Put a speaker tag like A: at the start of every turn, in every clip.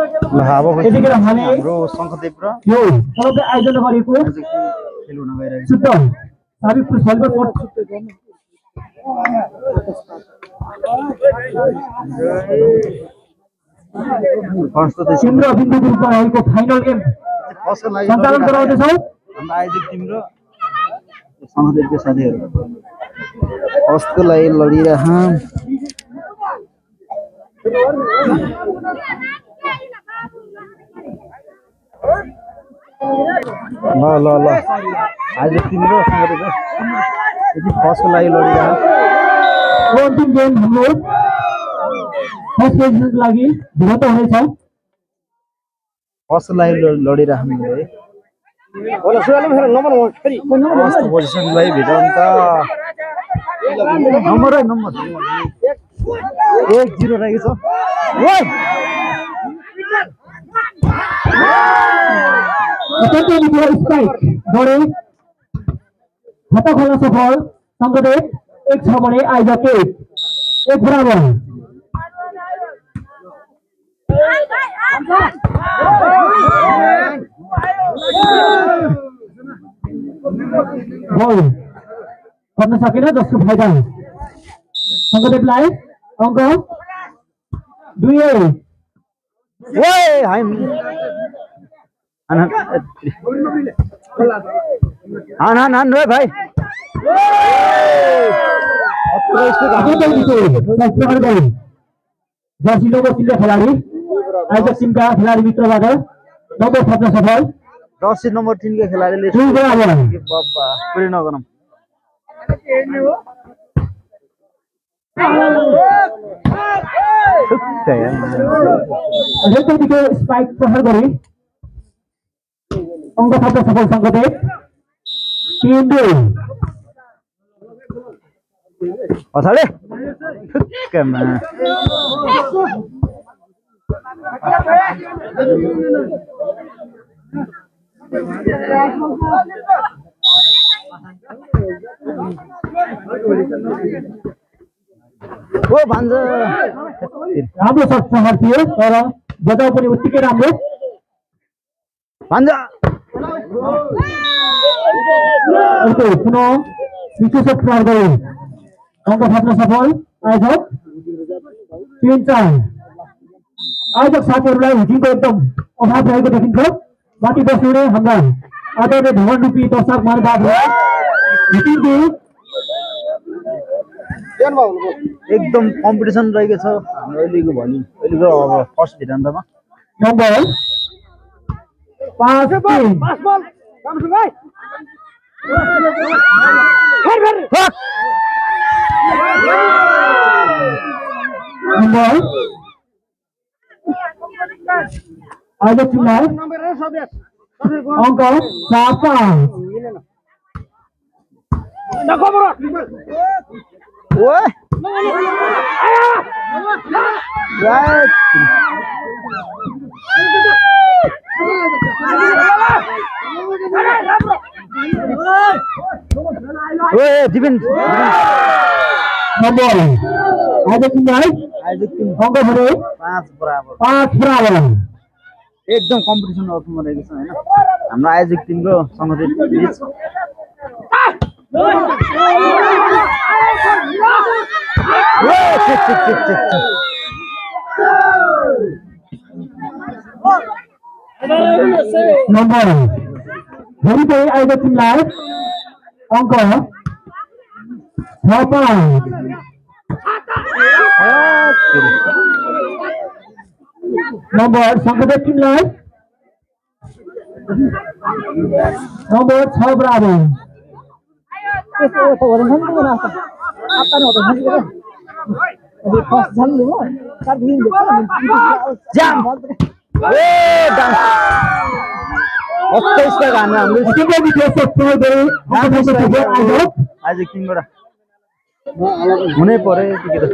A: यतिखेर हामी
B: हाम्रो शङ्खदेव र
A: यो क्लबले आयोजना गरेको
B: खेल हुन गइरहेको
A: शुद्ध साबिकपुर सल्भर कोर्ट केन्द्र बिन्दुको रूपमा रहेको फाइनल गेम सञ्चालन गराउँदैछौँ।
B: हाम्रो आयोजक टिम र शङ्खदेवका साथीहरू फर्स्टको लागि लडिरहँ। ल ल ल आयोजक टिम र शङ्खदेव यति फर्स्टको लागि लडिरहँ।
A: अन्तिम गेम हाम्रो फर्स्ट पोजिसनको लागि भिडन्त हुनेछ।
B: फर्स्टको लागि लडिरहँ है। फर्स्ट पोजिसनलाई भिडन्त नम्बर 1-0 रहेको छ।
A: स्ट्राइक गरे खाता खोल्न सफल शङ्खदेव 1-6 भने आयोजक 1 बराबर। गोल गर्न सकेन जसको फाइदा शङ्खदेवलाई अङ्क 2-1।
B: हान रे भाइ
A: जर्सी नम्बर 3 का खेलाडी आयोजक टिमका खेलाडी मित्रबाट नम्बर थप्न सफल।
B: जर्सी नम्बर 3 का खेलाडीले पुरै नगरौँ।
A: स्पाइक प्रहार गरी अङ्क थप्न सफल शङ्खदेव 3-2।
B: पछाडि
A: राम्रो शट प्रहार थियो तर बजाउ पनि उत्तिकै राम्रो। पुनः पिछे शट प्रहार गरे अङ्क थप्न सफल आयोजक 3-4। आयोजक साथीहरूलाई हिटिङको एकदम अभाव रहेको देखिन्छ। बाँकी बस्नुहुने हाम्रा आदरणीय भवन रूपी दर्शक महानुभावहरू हिटिङको
B: एकदम कम्पिटिसन रहेको छ हाम्रो अहिलेको अब फर्स्ट भिडन्तमा।
A: नम्बर 5 आयोजक टिमलाई अङ्क 4-5। नम्बर आयोजक टिमलाई अङ्क भने 5 बराबर।
B: एकदम कम्पिटिसन अर्थमा रहेको छ हैन हाम्रो आयोजक टिम र शङ्खदेव बीच।
A: नम्बर धरिकै आयोजक टिमलाई अङ्क 6-5। नम्बर शङ्खदेव टिमलाई नम्बर 6 बराबर।
B: आयोजक टिमबाट हुनै पर्यो यतिखेर।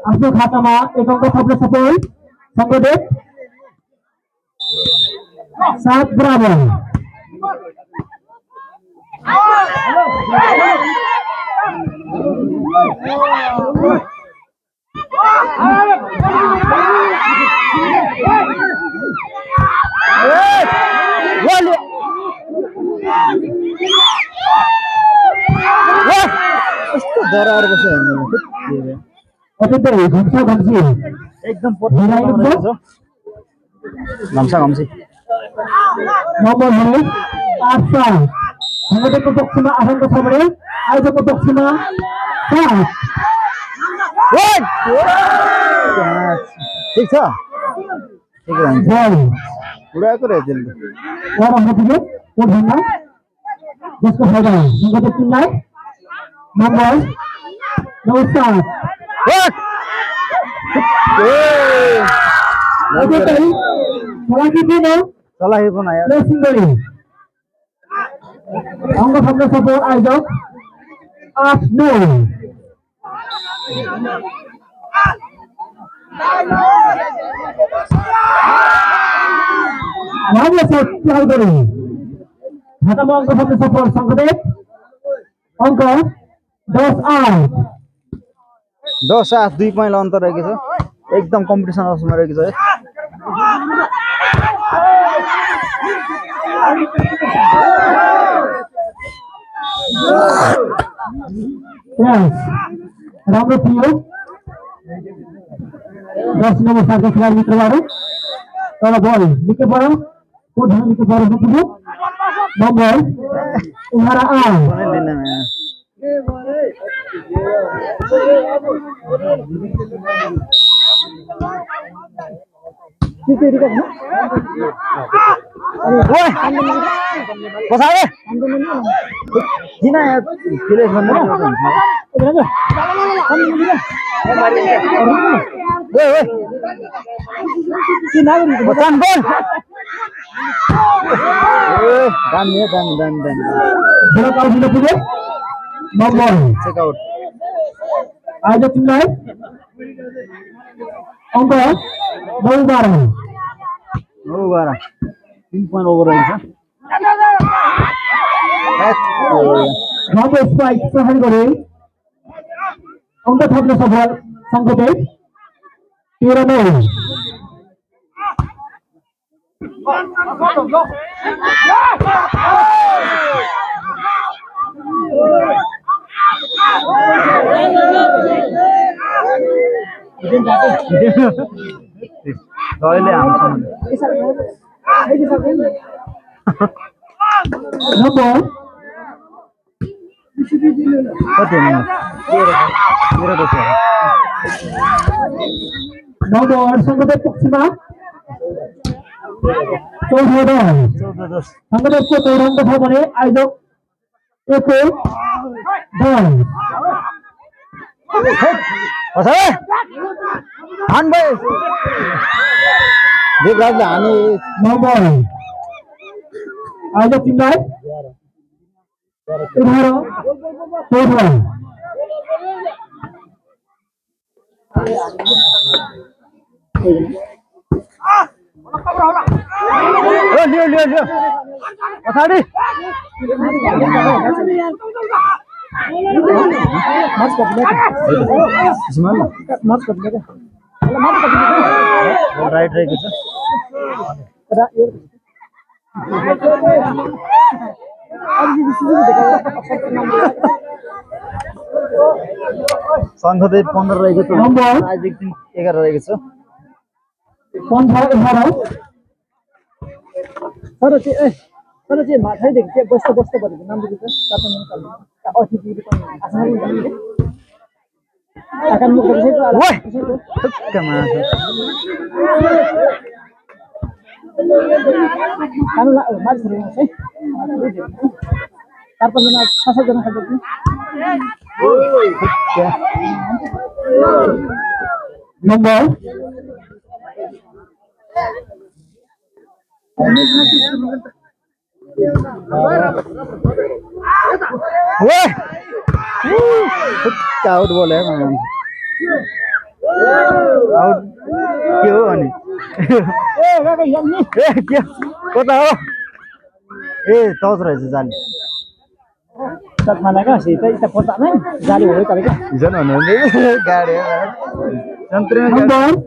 A: आफ्नो खातामा 1 अङ्क थप्न सफल शङ्खदेव 7 बराबर
B: एकदम घम्सा घम्सी
A: नम्बर 8 संगठनको पक्षमा आशंक छ भने आयोजकको पक्षमा 7
B: ठीक छ ठीक हुन्छ उडाको रहेछ
A: जसको फाइदा संगठन टिमलाई नम्बर 9
B: चलाएको न यार
A: अंग थप्न सफल आयोजक 8-9 खातामा अंक थप्न सफल संगठन अंक 10-8
B: 2 पोइन्ट अन्तर रहेको छ एकदम कम्पिटिसन अवस्थामा रहेको छ
A: राम्रो थियो 10 नम्बर 7 को खेलाडी मित्रबाट तर बल निकै बढ्यो को ढाङ निकै बढ्यो पुग्यो नम्बर
B: चेकआउट
A: आयोजक टिमलाई अंक 9-12
B: 3 पोइन्ट ओभर रहेछ
A: राम्रो स्ट्राइक प्रहार गरे अंक थप्न सफल संगठन 13-9 नम्बर संगठन पक्षमा 14 संगठनको 14 अंक छ भने आयोजक 1 नम्बर आयोजक टिमलाई 11-14
B: लियो पछाडि राइट रहेको छ संघले 15 रहेको छ आयोजक टिम 11 रहेको छ
A: 15-11
C: तर चाहिँ माथैदेखि चाहिँ बस्छ भनेको नाम दिएको छ
A: नम्बर
B: आउट बोल है आउट के हो अनि
C: ए काका हेर्ने
B: ए के कता हो ए चौध रहेछ जाली
C: सतमाना का सीता इता पता नहीं जाली हो करे क्या
B: जन भन्नु गाडी यन्त्र
A: नम्बर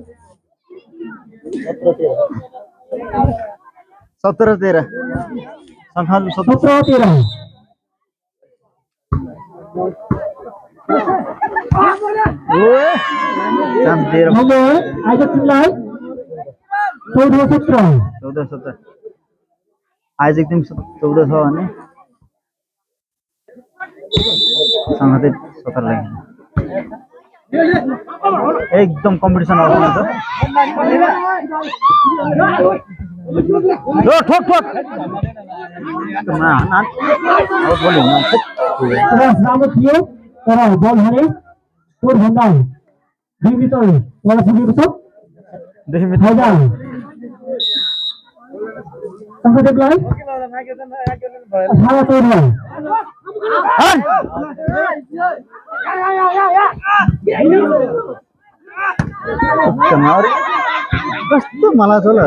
B: 17 13 संखालु
A: 17 13 नम्बर आज तिमीलाई 14 17
B: 14 17 आज एकदम 14 छ भने सँगै 17 लाग्यो एकदम कम्पिटिसन आउँछ लो ठोक ठोक
A: राम्रो थियो तर बल हाने स्कोर भन्दा 2 मिटर वाला पुगेको छ
B: 2 मिटर
A: फाइदा संगठनलाई 18 13
B: कस्तो मलाई चल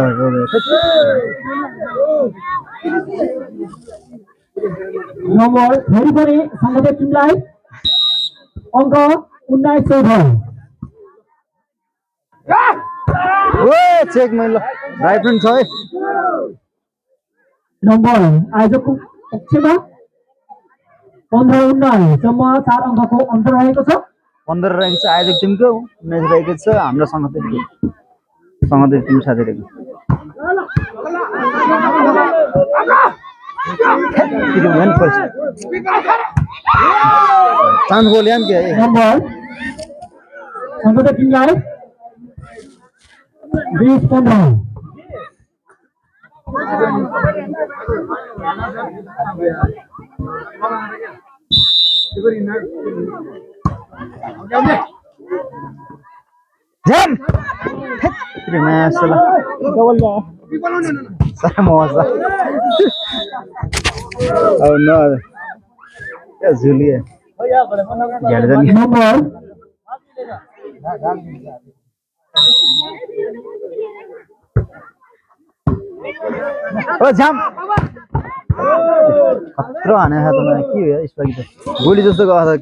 A: नम्बर फेरि पनि संगठन टिमलाई अङ्क 19 14
B: ओ चेक मैले राइट फ्रन्ट छ है
A: नम्बर आयोजकको पक्षमा 15 19 सम्म 4 अङ्कको अन्तर रहेको छ
B: 15 रहेको छ आयोजक टिमको 19 रहेको छ हाम्रो सँगै टिम साथीहरुको चान्स बोल्यो नि के
A: नम्बर संगठन टिमलाई 20 15
B: जम माशाल्लाह
C: डबल
B: सारा मजा अब न क्या जुलिए झ्याड जाने
A: नम्बर
B: ओ जाम खतरा हाने छ त के हो यसपालि त गोली जस्तो गयो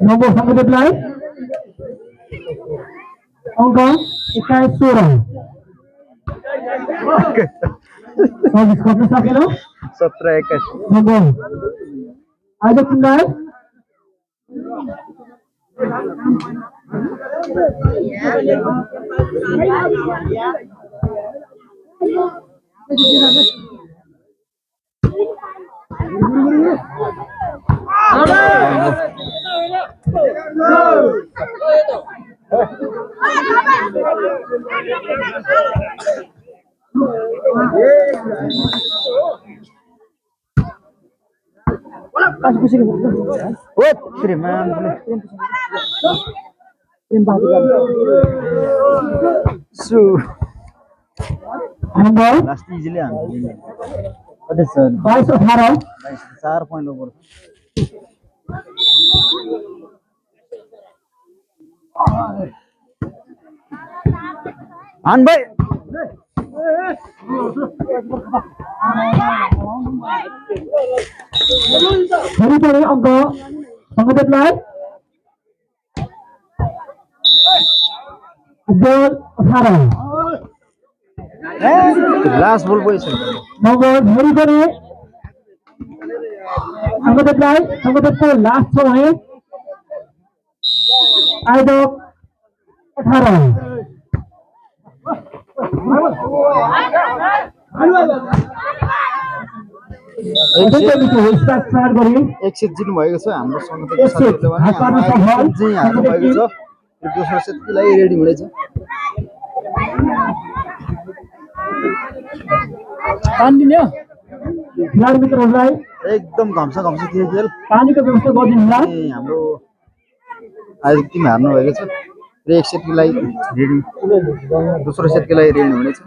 A: नम्बर संगठनलाई अङ्क 21 16 सर्भिस गर्न सकेन
B: 17 21
A: नम्बर आयोजक टिमलाई
B: ओ श्रीमान सु
A: नम्बर
B: लास्ट इजिली हान्नु
A: 22 18
B: 4 पोइन्ट ओभर हान भाइ
A: फेरि पनि अङ्क संगठनलाई 18
B: लास्ट बल पोजिसन
A: नम्बर फेरि पनि संगठनको लास्ट छ भने आयोजक 18
B: एक सेट जित्नु भएको छ हाम्रो संगठनको साथीहरुले भने हार्नु भएको छ दोस्रो सेटको लागि रेडी हुनेछ
C: पानी दिने हो
A: खेलाडी मित्रहरूलाई
B: एकदम घम्सा थियो खेल
A: पानीको व्यवस्था गरिदिनु होला
B: हाम्रो आज टिम हार्नु भएको छ र एक सेटको लागि रेडी दोस्रो सेटको लागि रेडी हुनेछ